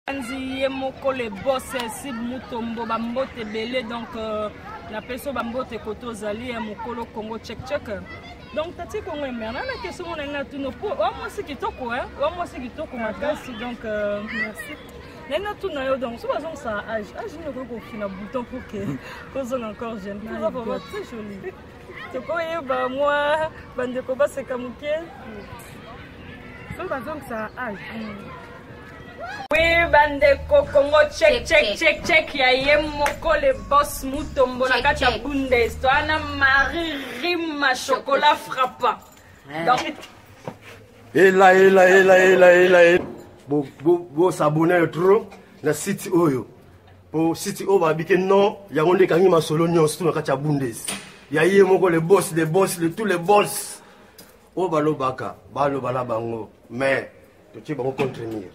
Nzi ye moko le boss Sib Mutombo bambote ebele donc euh, napesi yo bambote kote ozali ya mokolo Congo check check donc tati Congo emerna na question mona ngai natuna po wa mwasi kitoko wa mwasi kitoko makasi donc euh, merci ngai natuna yo donc so bazongisa age age nini okoki kofina bouton pour que ozonga encore jeune oza vraiment très jolie tokoyeba mwa bandeko baseka moke so bazongisa age Oui, bandeko Congo check check check check ya ye moko le boss Mutombo na kati ya Bundes toana Marie Rima chocolat frappant. Donc ela ela ela ela ela ela bo bo bo s'abonner trop na site oyo po site oyo babike non yango nde ekangi masolo nyonso tu na kati ya Bundes ya ye moko le boss le boss le tous les boss oyo balobaka baloba na bango mais totie bango contre mur.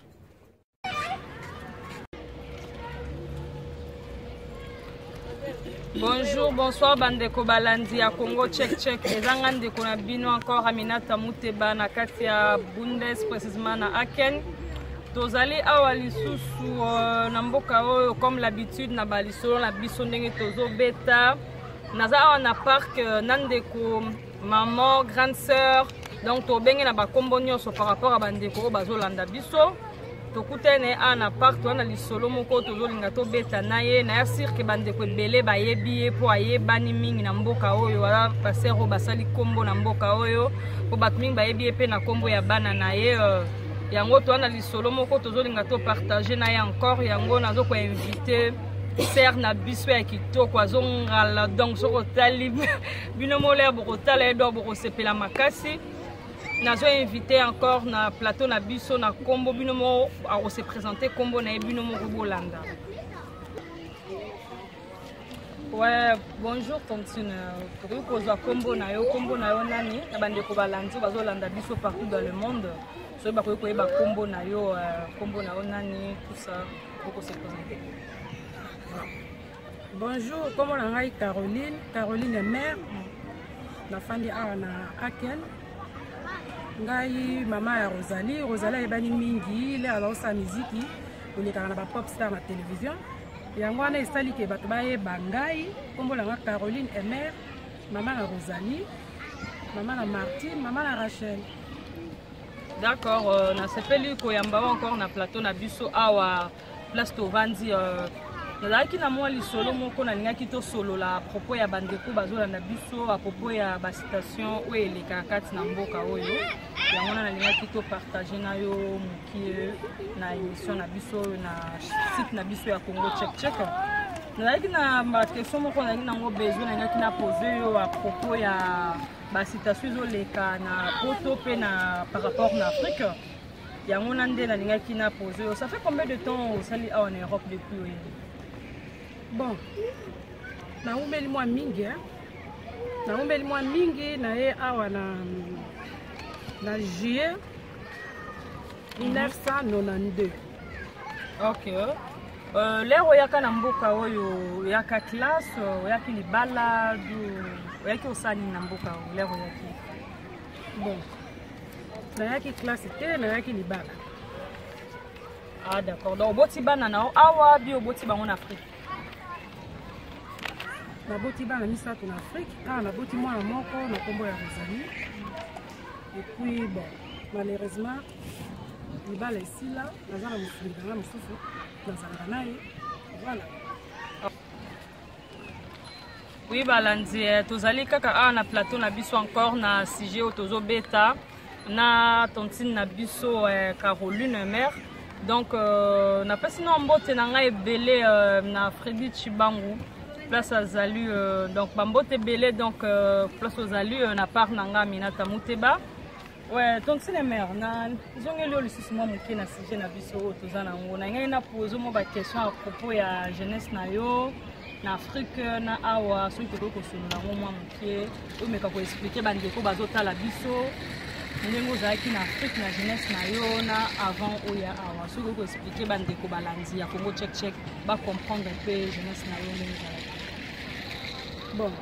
Bonjour, bonsoir bandeko balandi ya Congo check check. Eza nga ndeko na bino encore Aminata Muteba na kati ya Bundes précisément na Aken. Tozali awa lisusu euh, na mboka oyo comme l'habitude na balisolo na biso ndenge tozobeta. Naza awa na parc euh, na ndeko maman grande sœur donc tobenge na bakombo nyonso par rapport ya bandeko oyo bazolanda biso tokutani na ye awa na parc wana lisolo moko tozolinga tobeta na ye naya sire ke bandeko ebele bayebi ye mpo ayebani mingi na mboka oyo aza paster oyo basali nkombo na mboka oyo mpo bato mingi bayebi ye mpe na nkombo ya bana na ye euh, yango toa na lisolo moko tozolinga topartage na ye encore yango nazo koinvite ser na biso ya kitoko azongala donc soki otali bino molea bokotala ye donc bokosepela makasi nazo invité encore na plateau na biso na kombo bino moko akose présenter kombo na ye bino moko bolanda ouais bonjour tontine tokoki kozwa kombo na yo kombo na yo nani na bandeko balandi bazolanda biso partout dans le monde soki bakoki koyeba kombo na yo euh, kombo na yo nani tout ça okose présenter. Bonjour, kombo na ngai Caroline, Caroline mère. Nafandi awa na Aken. Ngai mama ya Rosalie, Rosalie ayebani mingi, le azosala miziki, olekaka na ba pop star na télévision. Yango wana esali ke bato bayeba ngai, kombo na ngai Caroline Emer, mama na Rosalie, mama na Martine, mama na Rachel. D'accord, euh, nasepeli koyamba yo encore na plateau na biso awa place tovandi euh, nazalaki na mwa lisolo moko nalingaki tosolola à propos ya bandeko bazolanda biso à propos ya bacitation oyo elekaka kati na mboka oyo yango wana nalingaki topartage na yo mokie na émission na biso oyo na site na biso ya congo check check nazalaki na baquestion moko nazalaki nango besoin nalingaki na pose yo à propos ya bacitation ezoleka na poto mpe na par rapport na afrique yango na nde nalingaki na pose yo ça fait combien de temps osali awa na europe depuis oye bon naumeli mwa mingi naumeli mwa mingi naye awa na na juillet 1992 ok euh, lere oyaka na mboka oyo oyaka classe oyaki libala du oyaki osala nini na mboka oyo lere oyaki bon nayaki classe te nayaki libala ah d'accord donc oboti bana na yo awa bi oboti bango na afrique naboti bana misato na afrique awa naboti mwana moko na nkombo ya rosalie et puis bon malheureusement libala esila naza na mosungi na nga mosusu nazalaka na ye voilà Oui, balandi eh, tozali kaka awa na plateau na biso encore na sujet oyo tozobeta na tontine na biso eh, Caroline mère donc euh, napesi na mbote na ngai ebele euh, na Freddy Chibangu place azali euh, donc bambote ebele donc euh, place ozali euh, na part na ngai Aminata Muteba Ouais, tontine mère na zongeli yo lisusu mwa moke na sujet na biso oyo toza na yango na ngai na pose mwa baquestion à propos ya jeunesse na yo na afrique na awa soki tokoki kosolola yango mwa moke omeka koexplike bandeko bazotala biso ndenge ozalaki na afrique na jeunesse na yo na avant oya awa soki okoki koexplike bandeko balandi ya congo check check bacomprendre mpe jeunesse na yo ndenge ezalaki bon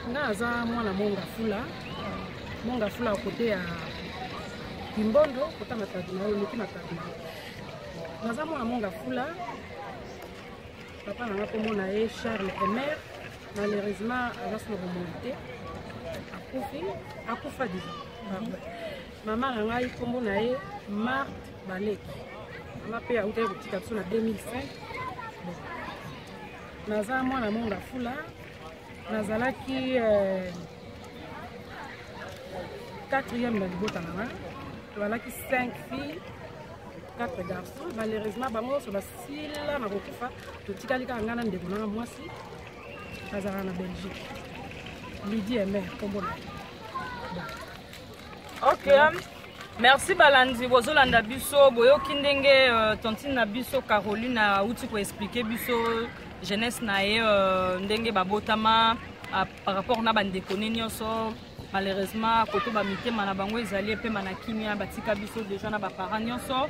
nga aza mwana monga fula Monga fula kote ya Kimbondo kota matadi na yo oleki matadi na yo. Naza mwana Mont Ngafula. Papa na nga kombo na ye Charles Emer. Malheureusement aza solo bomoi te, akufi, akufa déjà. Mama na ngai kombo na ye Marthe Baleki. Mama mpe autaki kotika biso na 2005. Bon. Naza mwana Mont Ngafula. Nazalaki quatrième na libota na nga. Tozalaki 5 filles, 4 garçons. Malheureusement bango nyonso basila na kokufa, totikali kaka ngai na ndeko na nga mwasi, azalaka na Belgique, Lydie Emer kombo na ye. Ok, merci. Balandi bozolanda biso, boyoki ndenge tantine na biso Caroline auti koexpliquer biso jeunesse na ye, ndenge babotama par rapport na bandeko ne nyonso. Malheureusement koto bamitema na bango ezali epema na kimia, batika biso déjà na baparent nyonso.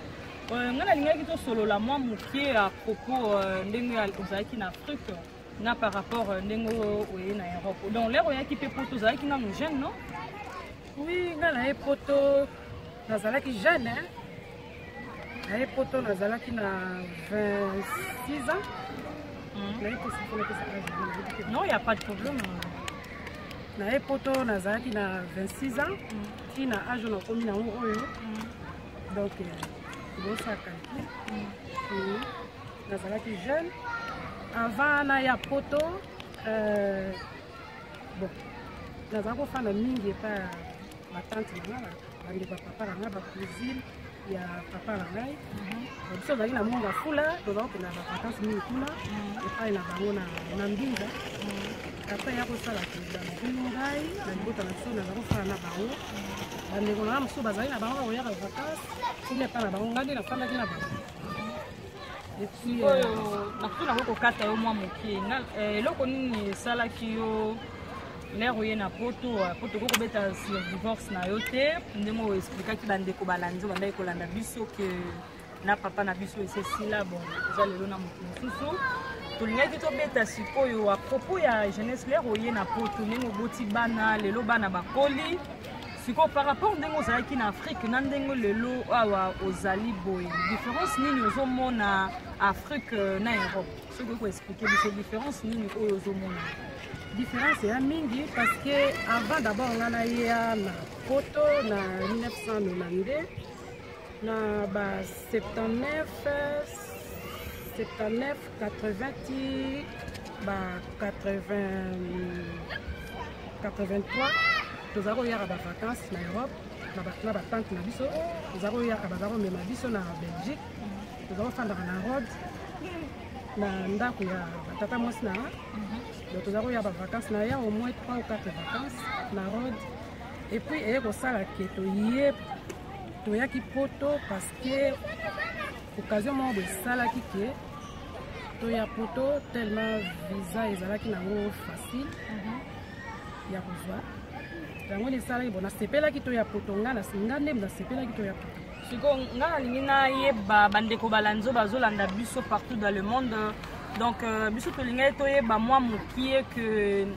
Ngai nalingaki tosolola mwa moke à propos ndenge ozalaki na Afrique na par rapport ndenge oye na Europe. Donc l'heure oyaki mpe poto, ozalaki nanu jeune, non? Oui, ngai naye poto nazalaki jeune, hein? Naye poto nazalaki na 26 ans. Naye poto. Non, y a pas de problème. Naye poto nazalaki na 26 ans ntina age nakomi nango oyo. Donc bosala calcul. Nazalaki jeune avant naya poto. Bon, nazala kofanda mingi epai ya batante na nga, bandeko ya papa na ngai, bacousine ya papa na ngai. Biso tozalaki na Mont Ngafula, tozala kokende na bavacance mingi kuna epai na bango na Mbinza. Après ya kosala bazwi ngai na libota na biso, naza kosala na bango. Bandeko na nga mosusu bazali na bango bakoyaka vacance kuna epai na bango, ngai nde nafandaki na bango. Sikoyo nakuti nakoki kokata yo mwa moke. Eloko nini esalaki yo l'heure oye na poto? Po tokoki kobeta sur divorce na yo te, ndenge oyo expliquaki bandeko balandi bandaki kolanda biso ke na papa na biso esesila. Bon, eza lelo na moto mosusu. Tolingaki tobeta sikoyo à propos ya jeunesse, l'heure oye na poto, ndenge oboti bana, lelo bana bakoli. Sikoyo par rapport ndenge ozalaki na Afrique na ndenge lelo awa ozali boye, différence nini ozomona Afrique na Europe? Soki okoexpliquer biso différence nini oyo ozomona. Différence eya mingi, parce que avant d'abord nga naya na poto na 1992, na ba 79, 79, 80 ti ba 80, 83, tozala koyaka bavacance na Europe na batante na biso. Tozala koyaka, baza komema biso na Belgique, toza kofandaka na Rhodes na ndako ya batata mwasi na nga. Donc toza koya bavacance na ya au moins 3 ou 4 vacances na Rhodes. Et puis eye kosala ke toye, toyaki poto parce que occasion moko boye esalaki ke toya poto, tellement visa ezalaki nango facile ya kozwa. Yango nde esalaki bon, nasepelaki toya poto. Nga nga nde nasepelaki toya poto. Sikoyo nga nalingi nayeba, bandeko balandi oyo bazolanda biso partout dans le monde, donc biso tolingaki toyeba mwa moke ke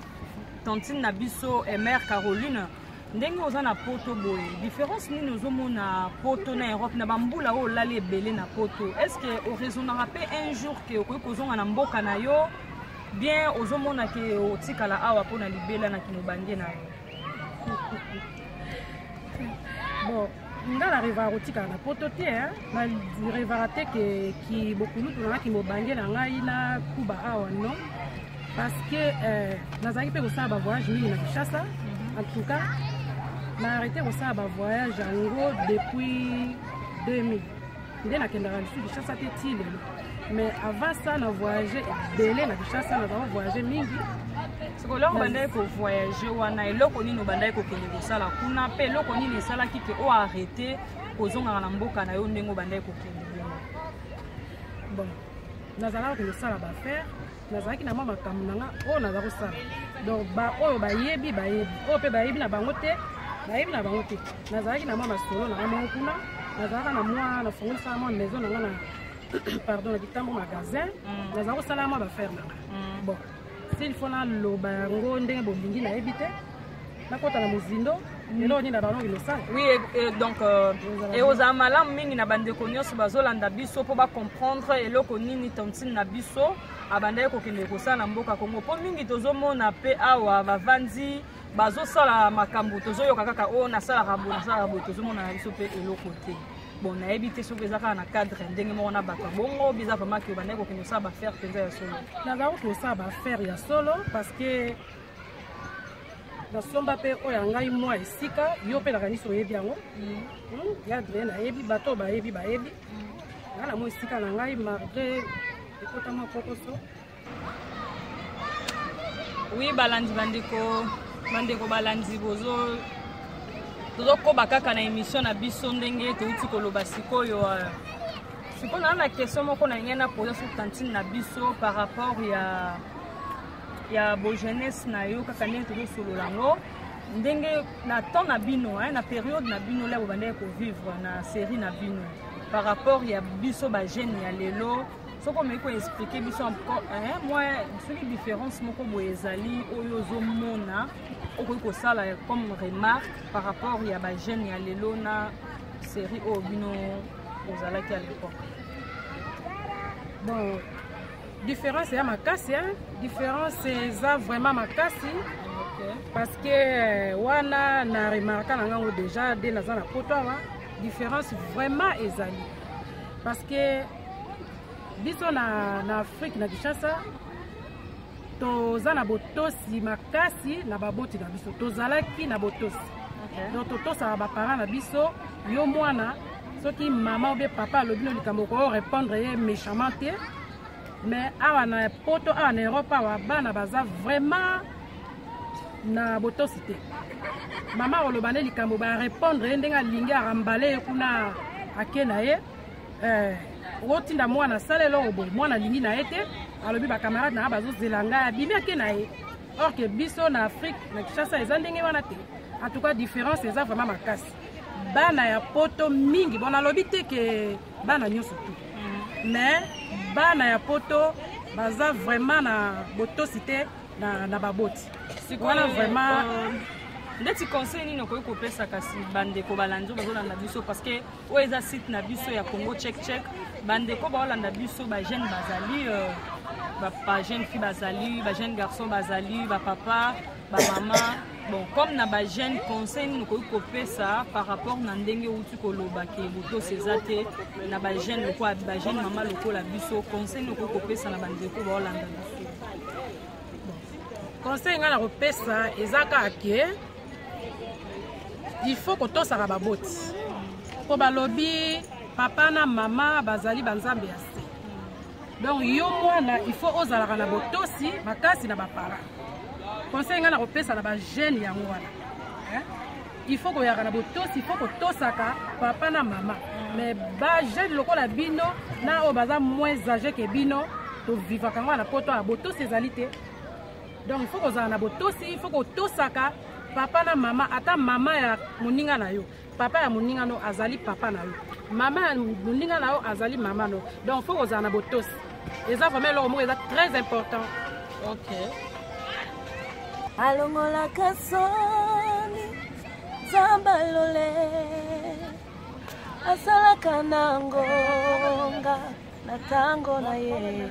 tantine na biso Mare Caroline, ndenge oza na poto boye, différence nini ozomona poto na Europe na bambula oyo olali ebele na poto? Est ce que oraisonnaka mpe un jour ke okoki kozonga na mboka na yo bien? Ozomona ke otikala awa mpona libela na kimobange na yo? Bon, nga narêvaka kotikala na poto te. Narêvaka te ke ki bokulutu na nga, ki mobange na ngai na kuba awa, non, parce que nazalaki mpe kosala bavoyage mingi na Kinshasa. En tout cas na arrêté kosala bavoyage yango depuis 2000, nde nakendaka lisusu Kinshasa te ti lelo. Mais avant ça na voyage ebele na Kinshasa, nazala voyage mingi. Sikoyo eloko obandaki kovoyage wana, eloko nini obandaki kokende kosala kuna, mpe eloko nini esalaki ke o arrêté kozongaka na mboka na yo ndenge obandaki kokende bongo? Bon, nazalaka kosala baaffaire, nazalaki na mwa makambo na nga oyo naza kosala. Donc baoyo bayebi bayebi, oyo mpe bayebi na bango te bayebi na bango te. Nazalaki na mwa masolo na nga moko kuna, nazalaka na mwa nafongolisaka mwa maison na nga na, pardon, na Kitambo magasin. Nazala kosala mwa baaffaire na nga. Bon, s'il faut naloba yango ndenge bolingi, nayebi te, nakɔta na mozindo. Eloko nini na bango kosala? Oui, et donc ekozala malamu mingi na bandeko nyonso bazolanda biso mpo bacomprendre eloko nini tantine na biso abandaki kokende kosala na mboka Congo, mpo mingi tozomona mpe awa bavandi bazosala makambo, tozoyoka kaka oyo nasalaka boye, nasalaka boye, tozomona na biso mpe eloko te. Bon, nayebi te soki eza kaka na cadre ndenge moko na bato ya bongo, biza vraiment ke obandaki kokende kosala baaffaire mpenza ya solo? Nazalaki kosala baaffaire ya solo parce que nasomba mpe oyo ya ngai mwa esika. Yo mpe nakanisi oyebi yango. Ya Adrien nayebi, bato oyo bayebi bayebi ngai na mwa esika na ngai, malgré ekota mwa kokoso. Oui, balandi, bandeko balandi, bozo tozokoba kaka na émission na biso ndenge touti koloba sikoyo. Sikoyo naa na question moko na ngai na pose sur tantine na biso par rapport ya bojeunesse na yo, kaka ndenge tozosolola yango, ndenge na temps na bino, na période na bino la bobandaki kovivre na série na bino par rapport ya biso bajeune ya lelo. Soki omeki koexpliquer biso mwa soki différence moko boye ezali oyo ozomona, okoki kosala comme remarque par rapport ya bajeune ya lelo na série oyo bino ozalaki à l'époque. Bon, différence eya makasi, hein? Différence eza vraiment makasi parce que wana na remarka na ngango déjà nde naza na poto awa, différence vraiment ezali parce que biso na Afrique, na Kinshasa, toza na botosi makasi na baboti na biso. Tozalaki na botosi. Donc totosaka baparent na biso. Yo mwana, soki mama ou bien papa alobi no likambo, oko répondre ye méchamment te. Mais awa na poto, awa na Europe awa, bana baza vraiment na botosi te. Mama akoloba nde likambo, barépondre ye ndenge alingi, arambale ye kuna, ake na ye. Okotinda mwana asala eloko boye, mwana alingi na ye te, alobi bacamarade na nga bazozela ngai, abimi, ake na ye. Or ke biso na Afrique, na Kinshasa, eza ndenge wana te. En tout cas, différence eza vraiment makasi. Bana ya poto mingi, bon, nalobi te ke bana nyonso tu, mais bana ya poto baza vraiment na botosi te na baboti wana vraiment. Ndeti conseil nini okoki kopesa kasi bandeko balandi oyo bazolanda biso? Parce que oyo eza site na biso ya Congo Check Check. Bandeko baolanda biso, bajeune bazali, bajeune fille bazali, bajeune garçon bazali, bapapa, bamama. Bon, comme na bajeune, conseil nini okoki kopesa par rapport na ndenge outi koloba ke botosi eza te na bajeune lokola bajeune mama lokola biso? Conseil nini okoki kopesa na bandeko baolanda biso? Conseil ngai na kopesa eza kaka ke il faut kotosaka baboti, mpo balobi papa na mama bazali banzambe ya se. Donc yo mwana, il faut ozalaka na botosi makasi na baparent. Conseil ngai na kopesa na bajeune yango wana, il faut koyaka na botosi, il faut kotosaka papa na mama. Mais bajeune lokola bino na oyo baza moins âgé ke bino, tovivaka yango na poto ya botosi ezali te. Donc il faut kozala na botosi, il faut kotosaka papa na mama. Ata mama ya moninga na yo, papa ya moninga no azali papa na yo, mama ya moninga na yo azali mama no. Donc faut kozala na botosi, eza vraiment eloko moko eza très important. Alongolaka soni, Nzambe alole asalaka na ngonga na ntango na ye.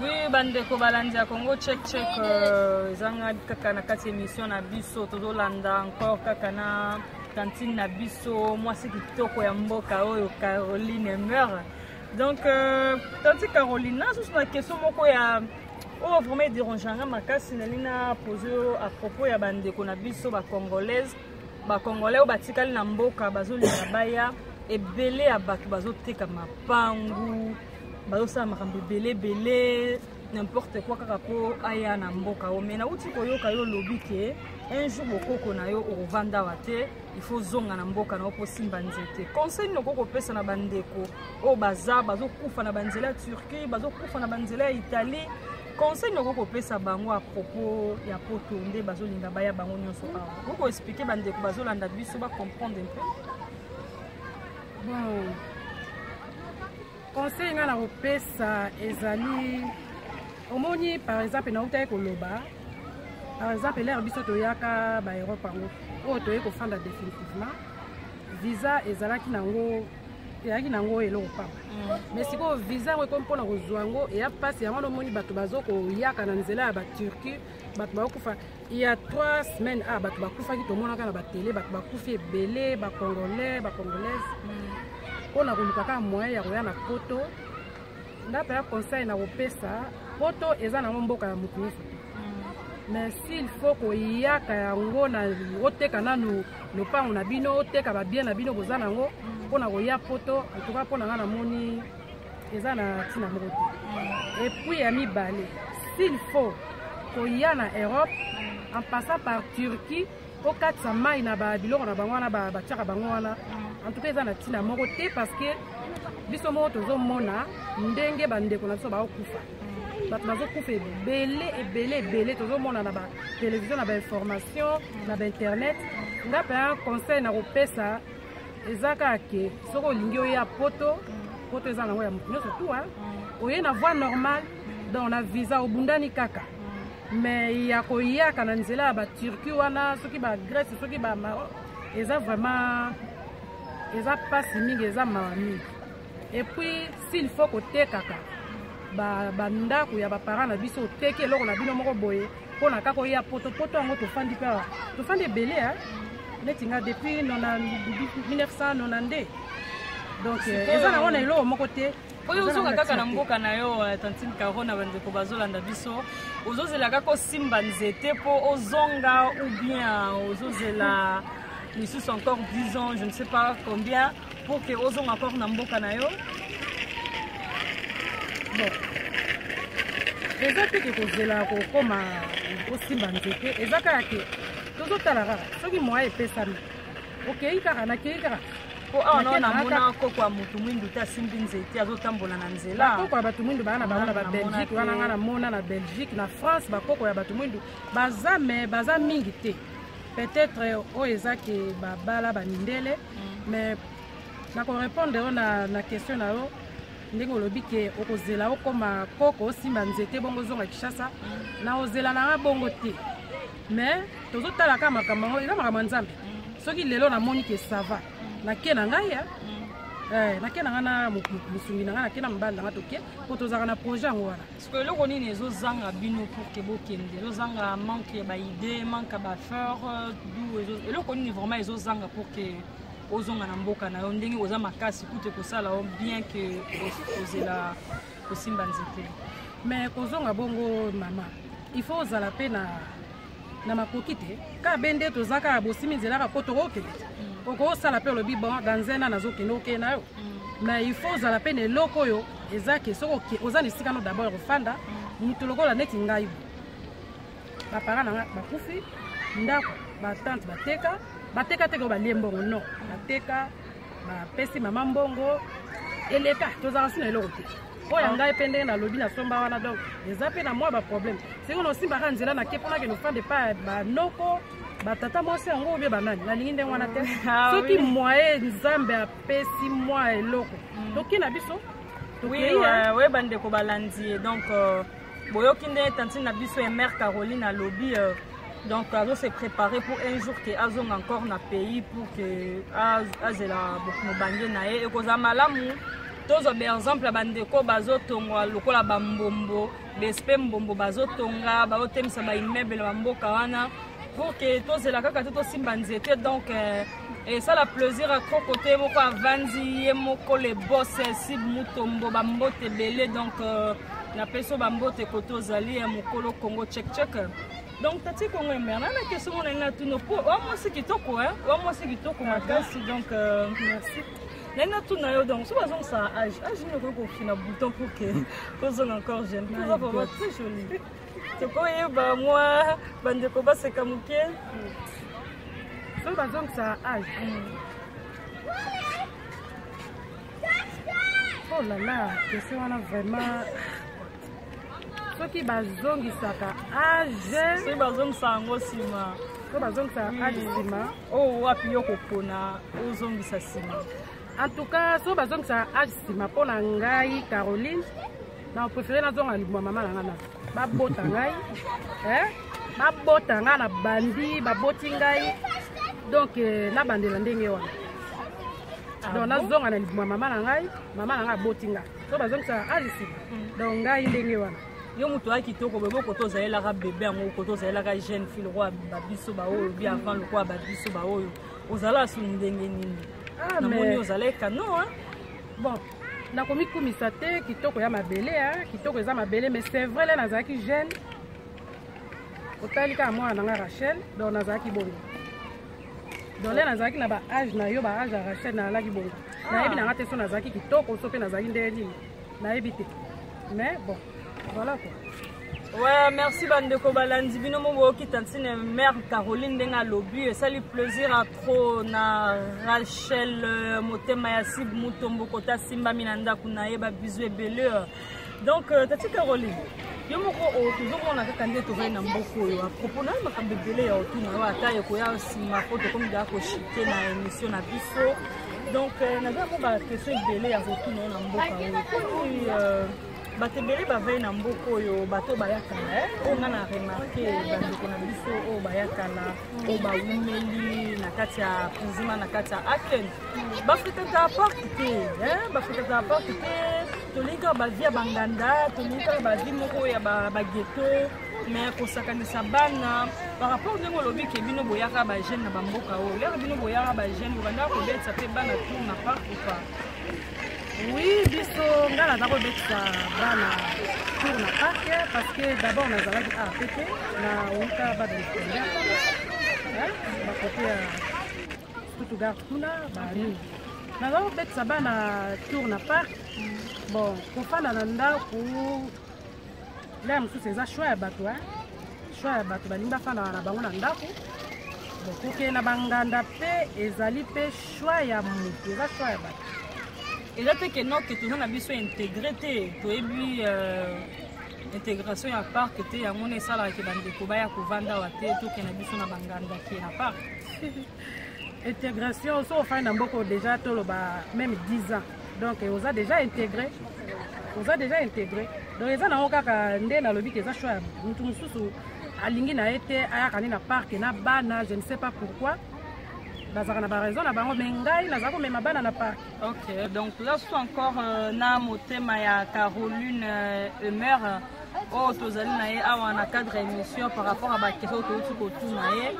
Oui, bandeko balandi ya Congo Check Check, ezanga kaka na kati émission na biso, tozolanda encore kaka na tantine na biso, mwasi kitoko ya mboka oyo, Caroline Emer. Donc tantine Caroline, nasusu na question moko ya oyo vraiment edéranganga makasi, nali na pose oyo à propos ya bandeko na biso bacongolaise, bacongolais oyo batikali na mboka, bazolinga baya. Ebele ya bato bazoteka mapangu, bazosala makambo ebele ebele, n'importe quoi, kaka mpo aya na mboka oyo. Mais nauti koyoka yo olobi ke un jour bokoko na yo okovanda awa te, il faut zonga na mboka na yo mpo simba nzete. Conseil nini okoki kopesa na bandeko oyo baza bazokufa na banzela ya Turquie, bazokufa na banzela ya Italie? Conseil nini okoki kopesa bango à propos ya poto nde bazolinga baya bango nyonso awa? Okoki koexpliquer bandeko bazolanda biso bacomprendre un peu? Bon, conseil ngai na kopesa ezali, omoni, par exemple nautaki koloba Par exemple, l'heure biso toyaka ba Europe yango oyo toye kofanda définitivement, visa ezalaki nango, eyaki nango eloko pamba. Mais sikoyo visa yango ekomi mpona kozwa yango eya mpasi. Yango nomoni bato bazokoyaka na nzela ya baTurquie, bato bakokufa. Il y a 3 semaines, ah, bato bakufaki, tomonaka na batele, bato bakufi ebele, bacongolais, bacongolaise, mpona koluka kaka moyen ya koya na Poto. Nga mpe ya conseil na kopesa, Poto eza nango mboka ya motu nyonso te, mais s'il faut koyaka yango na oteka nanu lopango na bino, oteka babien na bino boza nango mpona koya Poto, en tout cas mpo na nga namoni eza na ntina moko te. Et puis ya mibale, s'il faut koya na Europe en passant par Turquie, okatisa mai na babiloko na bango wana batiaka bango wana, en tout cas eza na ntina moko te, parce que biso moko tozomona ndenge bandeko na biso baokufa, bato bazokufa ebele ebele ebele, tozomona na batélévision, na bainformation, na bainternet. Nga mpe conseil na kopesa eza kaka ke soki olingi oya Poto, Poto eza nango ya motu nyonso tu, oye na voie normale, donc na visa obundani kaka. Mais ya koyaka na nzela ya baTurquie wana, soki baGrèce, soki baMaroc, eza vraiment, eza mpasi mingi, eza mawa mingi. Et puis s'il faut kotekaka bandako ya baparent na biso, oteki eloko na bino moko boye mpona kaka oya Poto. Poto yango tofandi mpe awa, tofandi ebele, neti nga depuis 1992, donc eza nango na eloko moko te. Oyo ozonga kaka na mboka na yo, tantine Caro, na bandeko bazolanda biso, ozozela kaka osimba nzete mpo ozonga ou bien ozozela lisusu encore 10 ans, je ne sais pas combien, pour que ozonga encore na mboka na yo? Bon, eza te ke kozela kokóma osimba nzete, eza kaka ke tozotala kaka soki moya epesami, okei kaka, nakei kaka. Po awa nao namona koko ya motu mwindu te asimbi nzete, azotambola na nzela. Bakoko ya bato mwindu baa na bango na baBelgique wana. Nga namona na Belgique, na France, bakoko ya bato mwindu baza, mais baza mingi te. Peut-être oyo eza ke babala bamindele. Mais nakorépondre oyo na question na yo, ndenge olobi ke okozela okóma koko, osimba nzete bongo ozonga Kinshasa, na ozela nanga bongo te. Mais tozotala kaka makambo yango, eza makambo ya Nzambe. Soki lelo namoni ke ça va, nake na ngai, nake na ngai na mosungi na ngai, nake na mobali na ngai, toke, po tozalaka na projet yango wana. Siko eloko nini ezozanga bino pour ke bokende? Ezozanga manque ya baidée, manque ya baaffaire du, eloko nini vraiment ezozanga pour ke ozonga na mboka na yo ndenge oza makasi kute kosala yo bien ke ozela kosimba nzete? Mais kozonga bongo, mama, il faut ozala mpe na makoki te. Kaka be nde toza kaka bosimi nzela kaka po tokokende te. Okosala mpe olobi bon, dans un an nazokende, okende na yo. Mais il faut ozala mpe na eloko oyo eza ke soki oza na esika no d'abord kofanda. Moto lokola neti ngai, baparent na nga bakufi, ndako batante bateka, bateka teke oyo balie mbongo, non, bateka, bapesi mama mbongo eleka, tozalaka su na eloko te. Oyo ya ngai mpe ndenge nalobi, nasomba wana, donc eza mpe na mwa baproblème. Sikoyo nosimbaka nzela, nake mpona kende ofanda epai banoko, batata mwasi yango obie banani, nalingi ndenge wana te. Soki moye Nzambe apesi mwa eloko, toki na biso. Oui, oui, bandeko balandi, donc boyoki nde tantine na biso ya mère Caroline alobi, donc azo se préparer pour un jour ke azonga encore na pays pour ke azela mobange na ye. Ekozala malamu tozwa baexemple ya bandeko bazotonga lokola bambombo bespe mbombo, bazotonga, bazotemisa baimmeuble na bamboka wana, pour ke tozela kaka te tosimba nzete. Donc esala plaisir a trop côté moko avandi ye moko, le boss Sib Mutombo, bambote ebele. Donc napesi yo bambote kote ozali ya mokolo Congo check check. Donc tati Congo emer na question mona ngai natuna, po wa mwasi kitoko, wa mwasi kitoko makasi, donc merci. Ngai natuna yo, donc so bazongisa âge, âge nini okoki kofina bouton pour que tozonga encore jeune? Toza vraiment très jolie, tokoyeba mwa bandeko baseka moke. Soki bazongisa âge, oh là là, question wana vraiment, soki bazongisaka âge, soki bazongisa yango nsima, soki bazongisaka âge nsima, oyo wapi yo kopona ozongisa nsima? En tout cas, soki bazongisaka âge nsima, mpo na ngai Caroline, na préféré nazonga libuma mama na ngai na babota ngai. Babota ngai na bandi, baboti ngai. Donc euh, nabandela ndenge wana. Ah donc nazonga na libumu ya mama na ngai, mama na ngai aboti ngai. So bazongisaka age nsima. Mm. Donc ngai ndenge wana. Yo moto ya kitoko boye bokoto ozalelaka bebe yango koto ozalelaka jeune fille lokola babiso baoyo bi avant lokola babiso baoyo ozala su ndenge nini ah, namoni ozalaki kano bon nakomikumisa te kitoko ya mabele kitoko eza mabele mais c'est vrai le nazalaki jeune otali kaka mwana na nga rachel donc nazalaki bongo donc le nazalaki na baage na yo baage ya rachel nazalaki bongo ah. Nayebi na nga te so nazalaki kitoko so mpe nazalaki ndenge nini nayebi te mais bon voilà quoi. Ouais, merci bandeko balandi bino mo boyoki tantine mère Caroline ndenge alobi esali plaisir à trop na Rachel euh, motema ya Sib Mutombo kota simbami na ndako na ye ba bisous ebele donc euh, tati Caroline yo moko oh, tozomona kaka nde tozali na mboka oyo apropos na makambo ebele ya otuna yo ata ekoya nsima mpo tokomi daa koshite na émission na biso donc euh, naza mo baquestion ebele ya kotuna yo na mboka oyo euh, bato ebele bavai na mboka oyo bato bayakala eh? oyo nga na remarke bandeko na biso oyo bayakala oyo bawumeli na kati ya prisima na kati ya aken bafrekentaka park te eh? Bafrekentaka park te. Tolingi kaka bavie ya banganda, tolingi kaka bavie moko ya baghetto, mais kosakanisa bana par rapport ndenge olobi ke bino boyaka bajeune na bamboka oyo lere bino boyaka bajeune bobandaka kobetisa mpe bana tour na park ou pas? Oui, biso ngai naza kobetisa bana tour na parc parce que d'abord nazalaki app na wuta babenspender bakote ya Stuttgart kuna banini naza kobetisa bana tour na parc. Bon, kofanda na ndako laya mosusu eza choix ya bato, choix ya bato balingi bafandaka na bango na ndako. Bon, kokende na banganda mpe ezali mpe choix ya motu, eza choix ya bato. Eza te ke noke toza na biso intégré te, toyebi euh, intégration ya parc te, yango wana esalaka ke bandeko baya kovanda awa te, tokende biso na banganda ke na parc. Intégration, so ofandi na mboka déjà toloba même 10 ans, donc oza déjà intégré, oza déjà intégré. Donc eza nango kaka nde nalobi ke eza choix ya motu. Mosusu alingi na ye te ayaka nde na parc na bana, je ne sais pas pourquoi, bazalaka na baraison na bango, mais ngai naza komema bana na parc. Ok, donc là so encore euh, na motema ya Caroline euh, Emer oyo tozali na ye awa na cadre ya émission par rapport à baquestion touti kotuna ye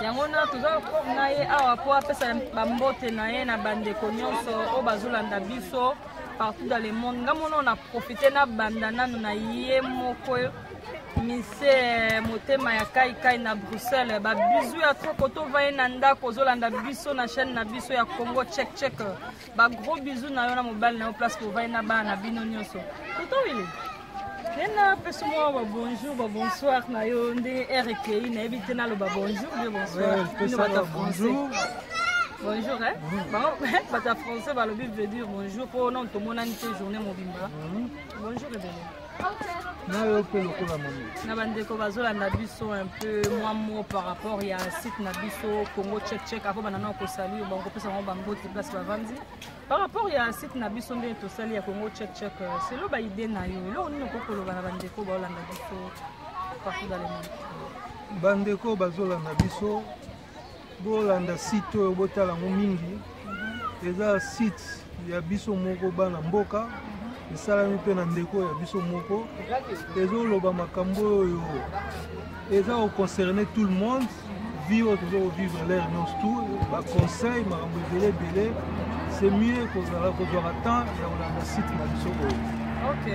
yango na toza encore na ye awa mpo apesa bambote na ye na bandeko nyonso oyo bazolanda biso partout dans le monde. Nga mona na profite na banda nanu na ye moko mise motema ya kaikai na Bruxelles, babizu ya trop koto vaye na ndako ozolanda biso na chaîne na biso ya Congo Check Check, bagros bisous na yo na mobali na yo place kovai na bana na bino nyonso. Toto wili nde napesi mwa babonjour babonsoir na yo nde heure ekei nayebi te naloba bonjour bien bonsoir bino bato ya français bonjour eh? Bato ya français balobi veut dire bonjour mpo non tomonani te journée mobimba. Bonjour ebele. Na yo mpe lokola mama. Na bandeko bazolanda biso un peu mwa mot par rapport ya site na biso Congo Check Check avant banda na kosali bango kopesa bango bambote place bavandi par rapport ya site na biso ndenge tosali ya Congo Check Check, selo baide na yo eloko nini okoki koloba na bandeko baolanda biso partout dans le monde? Bandeko bazolanda biso, bolanda site oyo, botala yango mingi. Eza site ya biso moko bana mboka, esalami mpe na ndeko ya biso moko, ezoloba makambo oyo eza koconcerne tout le monde, vie oyo toza kovivre l'heure nyonso tout, baconseil, makambo ebele ebele. C'est mieux kozala kozwaka temps ya kolanda site na biso oyo. Ok,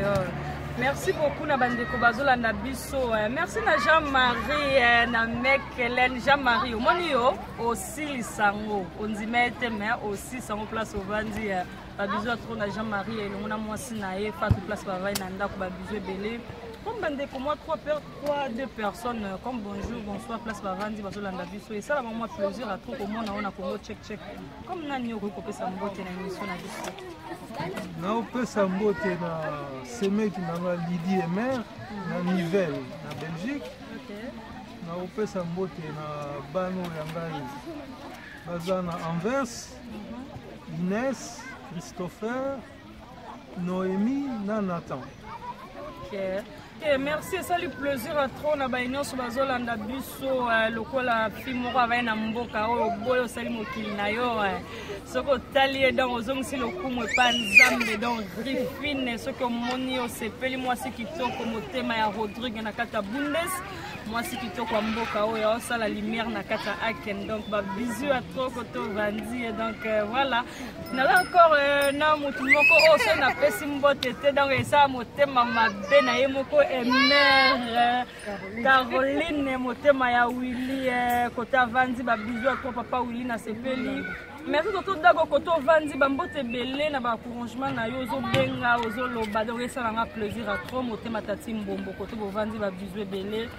merci beaucoup na bandeko bazolanda biso. Merci na Jean-Marie na Mekelen. Jean-Marie, omoni yo osilisa yango, ondima ye te mais osilisa yango place ovandi. Babizu ya trop na Jean-Marie elongo na mwasi na ye Fatou place bavandi na ndako, babizu ebele. Comme bandeko mwa 3 per 3 2 personnes comme bonjour bonsoir place bavandi bazolanda biso, esalama mwa plaisir à trop komona oyo na Congo Check Check. Comme nani okoki kopesa mbote na émission na biso? Naopesa mbote na semeki na nga Lidi Emer na Nivelle na Belgique. Naopesa mbote na bana oyo ya ngai baza na Anvers, Ines, Christopher, Noémie na Nathan. Ok. Ok, merci, esali plaisir à trop na baye nyonso bazolanda biso eh, lokola fi moko avai na mboka oyo oboyi osali mokili na yo eh. Soki otali ye donc ozongisi lokumu epa Nzambe. Donc Griffine, soki omoni osepeli, mwasi kitoko, motema ya Rodrigue na kati ya Bundes, mwasi kitoko ya mboka oyo aosala lumière na kati ya Aken. Donc ba bisous à trop koto vandi. Donc voilà, naza encore na motu moko oyo soki napesi mbote te, donc esala motema mabe na ye moko, Emer Caroline, motema ya Willy kote avandi. Babizu ya trop, papa Willy, nasepeli. Merci toto Dago, kote ovandi, bambote ebele na baencouragement na yo, ozobenga, ozoloba, donc esalanga plaisir à trop. Motema tati Mbombo, kote bovandi, babizu ebele.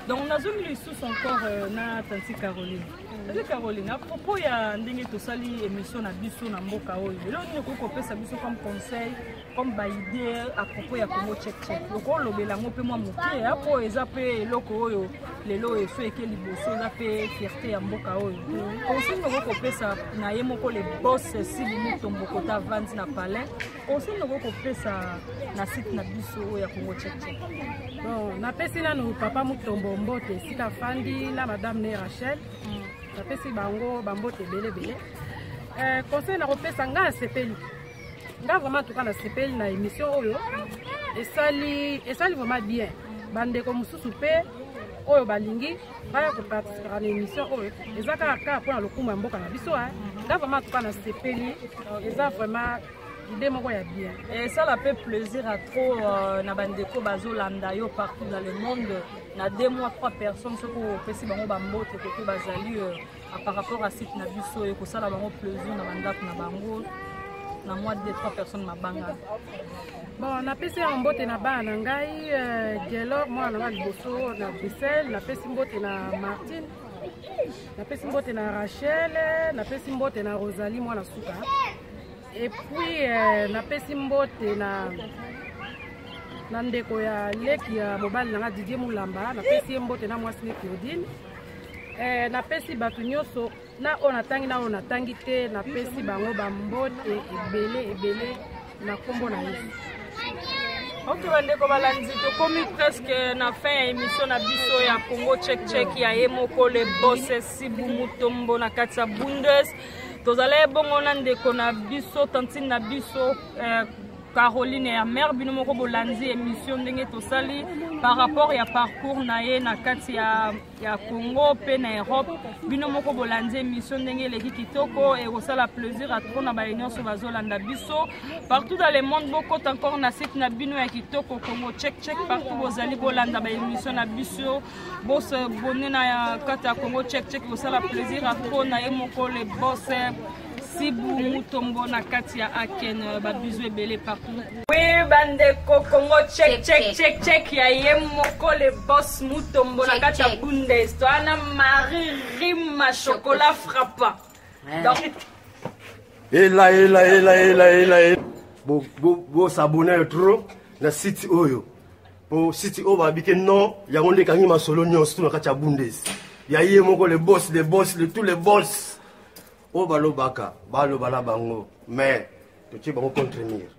Donc nazongi lisusu encore na tanti Caroline. Tanti Caroline, à propos ya ndenge tosali émission na biso na mboka oyo, eloko nini okoki kopesa biso comme conseil, comme baidée à propos ya Congo Check Check? Okolobela yango mpe mwa moke, po eza mpe eloko oyo lelo oyo eso eke liboso, eza mpe fierté ya mboka oyo. Conseil nini okoki kopesa na ye moko le boss Sibu Mutombo, kota avandi na palais? Conseil nini okoki kopesa na site na biso oyo ya Congo Check Check? Bon, napesi nanu papa Mutombo mbote esika afandi, na madame ne Rachel, napesi bango bambote ebele ebele. Conseil nakopesa, ngai asepeli, nga vraiment, en tout cas nasepeli na émission oyo esali, esali vraiment bien. Bandeko mosusu mpe oyo balingi baya koparticipera na émission oyo, eza kaka kaka mpona lokumu ya mboka na biso. Nga vraiment, en tout cas nasepeli, eza vraiment idée moko ya bien. Esala mpe plaisir à trop na bandeko bazolanda yo partout dans le monde. Na 2 mois, trois personnes, soki opesi bango bambote kote bazali par rapport à site na biso, ekosala bango plaisir na bandako na bango, na mwa deux trois personnes mabanga. Bon, napesi yango mbote na bana na ngai, Gelor, mwana na ngai liboso na Bruxelles, napesi mbote na Martine, napesi mbote na Rachel, napesi mbote na Rosalie, mwana suka. Et puis napesi mbote na ndeko ya leki ya mobali na nga, Didier Mulamba, napesi ye mbote na mwasi ne Claudine. Napesi bato nyonso, na oyo natangi, na oyo natangi te, napesi bango bambote ebele ebele na nkombo na Yesu. Ok, bandeko balandi, tokomi presque na fin ya émission na biso ya Congo Check Check, ya ye moko le boss Sibu Mutombo na kati ya Bundes. Tozala ebongo na ndeko na biso, tantine na biso Caroline Hermer. Bino moko bolandi émission ndenge tosali par rapport ya parcours na ye na kati ya Congo mpe na Europe. Bino moko bolandi émission ndenge eleki kitoko, ekosala plaisir à trop na baye nyonso bazolanda biso partout dans le monde. Bokota encore na site na bino ya kitoko, Congo Check Check, partout bozali, bolanda baémission na biso, bosabonner na kati ya Congo Check Check, kosala plaisir à trop na ye moko le boss Sibu Mutombo na kati ya Aken. Babizu ebele partout. Oui, bandeko, Congo Check Check Check Check, ya ye moko le boss Mutombo na kati ya Bundes. Toana Marie Rima Chocolat Frappant. Donc ela ela ela ela ela, bosabonner trop na site oyo, po site oyo babike non, yango nde ekangi masolo nyonso tu na kati ya Bundes, ya ye moko le boss, le boss de tous les boss. Oyo balobaka, baloba na bango, mais totie bango contre mur.